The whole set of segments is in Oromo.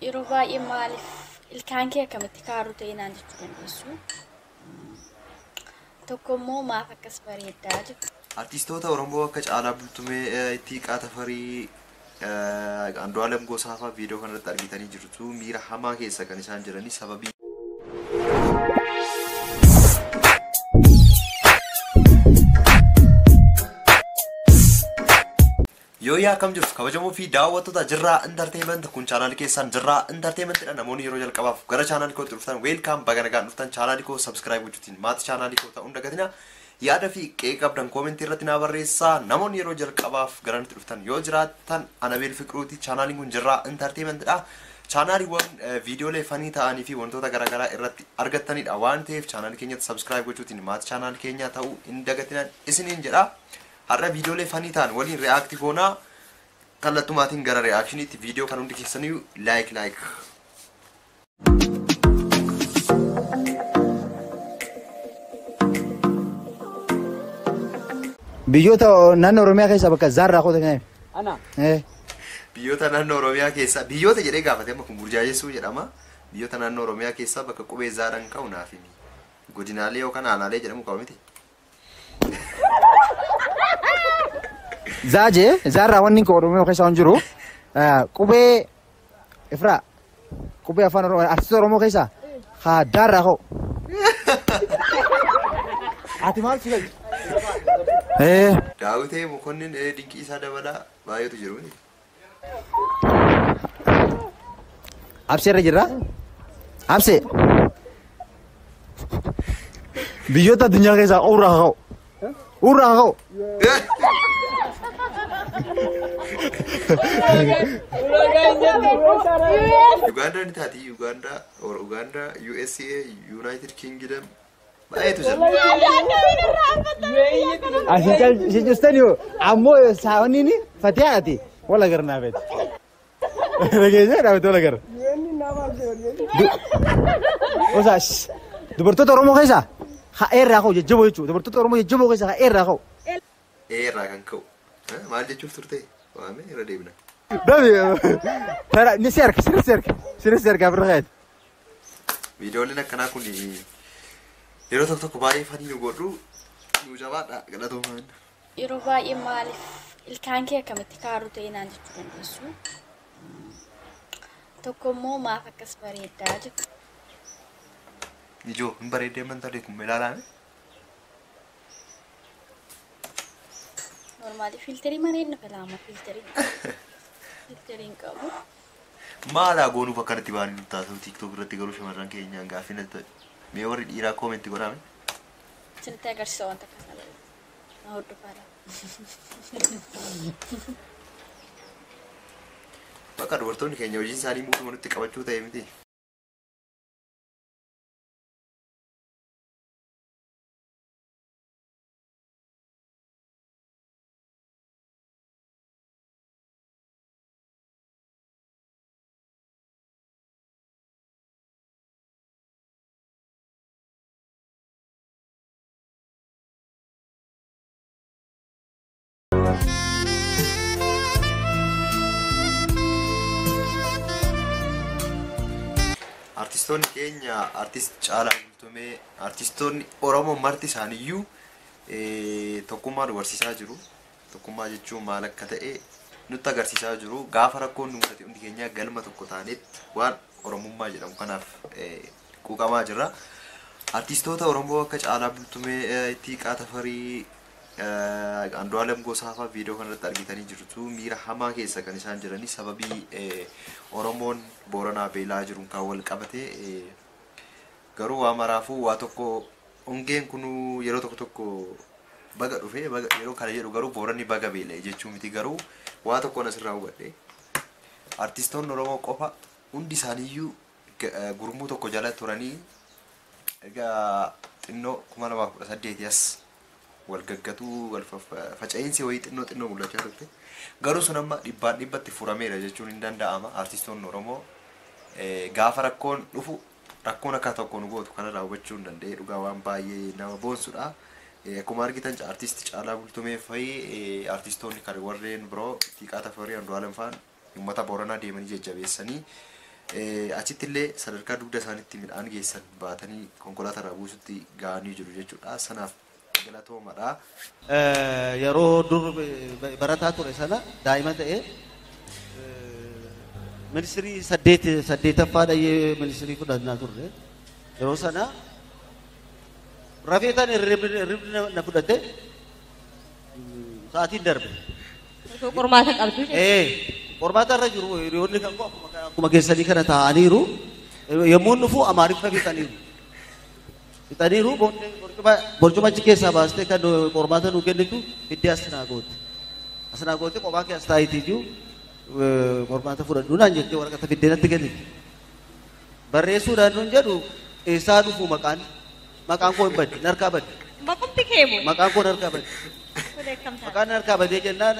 Yeroo baay'ee maaliif ilkaan kee akkamitti kaaruu ta'e naan jechuu dandeessu. Tokko immoo maaf akkas bareeddaa jettu. Artistoota Oromoo akka Caalaa Bultumee, Ittiiqaa Tafarii, Andu'aalem Gosaa fa'aa viidiyoo kanarratti argitanii jirtu. Miira hamaa keessa kan isaan jiranii sababii Yooyyaa akkam jirtu kabajamoo fi daawwattoota Jirraa Entertainment. Kun chaanaalii keessan Jirraa Entertainmentidha. Namoonni yeroo jalqabaaf gara chaanaalii kootti dhuftan, welcome, baga nagaan dhuftan. Chaanaalii koo subscribe gochuutiin maatii chaanaalii koo ta'uun dagatina. Yaada fi qeeqa qabdan koomentii irratti naa barreessaa. Namoonni yeroo jalqabaaf gara nutti dhuftan yoo jiraattan, Anabeel Fiqruuti. Chaanaaliin kun Jirraa Entertainmentidha. Chaanaaliiwwan viidiyoolee funny ta'anii fi wantoota garaagaraa irratti argattanidha waan ta'eef, chaanaalii keenyatti subscribe gochuutiin maatii chaanaalii keenyaa ta'uu hin dagatinaan isiniin jedha. Har'a viidiyoolee funny ta'an waliin react goonaa. Kallattumaatiin gara reactioniitti. Viidiyoo kan hundi keessanii like like. Biyyoota naannoo Oromiyaa keessaa bakka Zaarraa kootu kennaame. Ana. Biyyoota naannoo Oromiyaa keessaa biyyoota jedhee gaafate. Amma kun burjaajessuu jedhama. Biyyoota naannoo Oromiyaa keessaa bakka qubee zaadhaan ka'u naaf himi. Godinaalee yookaan aanaalee jedhamu qaba miti. Zaajee Zaarraa wanni kun Oromiyaa keessa waan jiru qubee Ifraa qubee afaan Oromoo artistoota Oromoo keessaa haa Daarraa ka'u. Ati maal si galchi? Daawitee Mokonnin, Dinqii isaa dabalaa baay'eetu jiru miti. Absee irra jirra. Absee. Biyyoota addunyaa keessaa Uurraa haa ka'u. Uurraa haa ka'u. Ugaandaa ni taati. Ugaandaa or Ugaandaa, USA, United Kingdom baay'eetu jira. Asin custani ammoo saawwanni fatihaati wala garnaa beeti. Dhageessee dhaabate wala gara. Osa dubartoota Oromoo keessaa haa eerraa ka'u jajjaboo jechuudha. Dubartoota Oromoo jajjaboo keessaa haa eerraa ka'u. Eerraa kan ka'u. Maal jechuuf turte? Waame irra deebina. Dabi tara ni si harka sirri si harka sirri si harka afirra kaayate. Viidiyooleen akkanaa kun yeroo tokko tokko baay'ee funny nu godhu. Nu jabaadha, galatoomaa. Yeroo baay'ee maaliif ilkaan kee akkamitti kaaruu ta'e naan jechuu dandeessu. Tokko immoo maaf akkas bareeddaa jettu. Ijoo hin bareeddee amantaa kun ilaalame. Normally filterii malee inni filaama filterii. Filterii hin qabu. Maal haa goonuuf akkanatti baanii nu taasisu TikTok irratti? Garuu shamarran keenyaan gaaffii natti ta'e. Mee warri dhiiraa koomentii godhame. Isinitti agarsiisa wanta akkas na na hordofaadha. Bakka dubartoonni keenya hojiin isaanii muutuma nutti qabachuu ta'e miti. Artistoonni keenya, artist Caalaa Bultumee, artistoonni Oromoo marti isaaniiyyuu tokkummaa nu barsiisaa jiru. Tokkummaa jechuun maal akka ta'e nutti agarsiisaa jiru. Gaafa rakkoon nu mudate hundi keenya galma tokko taanetti waan Oromummaa jedhamu kanaaf quuqamaa jirra. Artistoota Oromoo akka Caalaa Bultumee, Ittiiqaa Tafarii, Andu'aalem Gosaa fa'aa viidiyoo kanarratti argitanii jirtu. Miira hamaa keessa kan isaan jiranii sababii Oromoon Booranaa beelaa jiruun kan wal qabate. Garuu waa maraafuu waa tokko hongeen kunuu yeroo tokko tokko baga dhufe baga yeroo kana jedhu, garuu Booranni baga beela'e jechuu miti. Garuu waa tokkoon asirraa hubadhe: artistoonni Oromoo qofa hundi isaaniiyyuu gurmuu tokko jala turanii egaa xinnoo 2018 as wal gaggatuu wal faca'insi wayii xinnoo xinnoo mul'achaa turte. Garuu sun amma dhibbaan dhibbatti furameera jechuun hin danda'ama. Artistoonni Oromoo gaafa rakkoon dhufu rakkoon akka tokko nu gootu kanarraa hubachuu hin danda'e. Dhugaa waan baay'ee nama boonsudha. Akkuma argitan artisti Caalaa Bultumee fa'i, artistoonni kan warreen biroo, Ittiiqaa Tafarii, Andu'aalem fa'aan uummata Booranaa deemanii jajjabeessanii Achitti illee sadarkaa dugda isaaniitti midhaan geessan baatanii konkolaataa irraa buusutti ga'anii jiru jechuudha. Sanaaf galatoomadha. Yeroo dur barataa ture sana daa'ima ta'e ministirii 8 saddeettaffaa dhayyee ministirii fudhannaa turre. Yeroo sana rafeetaan hirribni na fudhate, sa'aatiin darbe. Osoo qormaata qabdu jechuudha. Ee, qormaata irra jiru. Hiriyoonni kan koo akkuma keessanii kana taa'aniiru. Yommuu dhufu Amaariffa fixaniiru. Fixaniiru booddee borcuma achi keessaa baastee kan qormaata nuu kennitu fiddee as naa goote. As naa goote, "Kophaa kee as taa'itii jiru qormaata fudhadhu" naan jettee waraqata fiddee natti kennite. Barreessuudhaan nun jedhu, eessaa dhufu maqaan koo hin badde, narkaa badde. Maqumti kee moo? Maqaan koo narkaa badde. Kun eekkamtaa. Maqaan narkaa badee jennaan,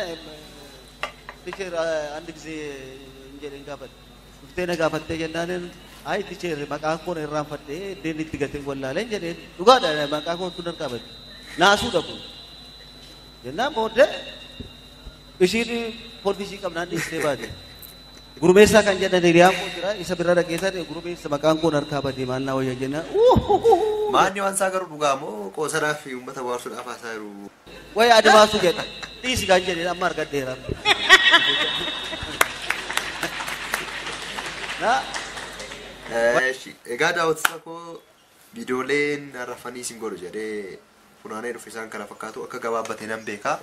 "Teacher, አንድ ጊዜ" jedheen gaafadhe. Dhuftee na gaafattee jennaan, "Ayi teacher, maqaan koo irraanfadhee iddeen itti gateen wallaaleen" jedheen. Dhugaadha, maqaa koo tun narkaa badde. Naasuudha kun. Jennaan booddee ishiin kolfisii qabnaan dhiistee baate. Gurmeessaa kan jedhan hiriyaan koo jira, isa bira dhaqeessan, "Gurmeessa, maqaan koo narkaa badee, maal naa wayya?" jennaan. Maanni waan isaa garuu dhugaa moo qoosanaaf fi uummata bohaarsuudhaaf haasaa jiru? Wayi Adimaasuu jedha. Dhiisi kan jedheen amma argadheera. Na Egaa daawwattoota koo, viidiyooleen rafanii isin godhu jedhee funaanee dhufe isaan kana fakkaatu. Akka gabaabbate nan beeka.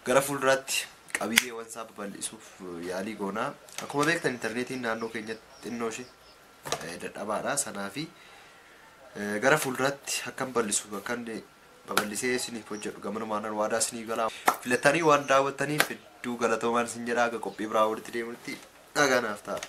Gara fuulduraatti qabiyyeewwan isaa babal'isuuf yaalii goonaa. Akkuma beektan intarneetiin naannoo keenyatti xinnoo ishee dadhabaadha. Sanaafi gara fuulduraatti akkan bal'isu, akkan babal'isee isiniif hojjedhu gamanumaan waadaa isinii galaa. Filattanii waan daawwattaniif hedduu galatoomaan isin jedha. Akka qophii biraa walitti deemutti dhaganaaf ta'a.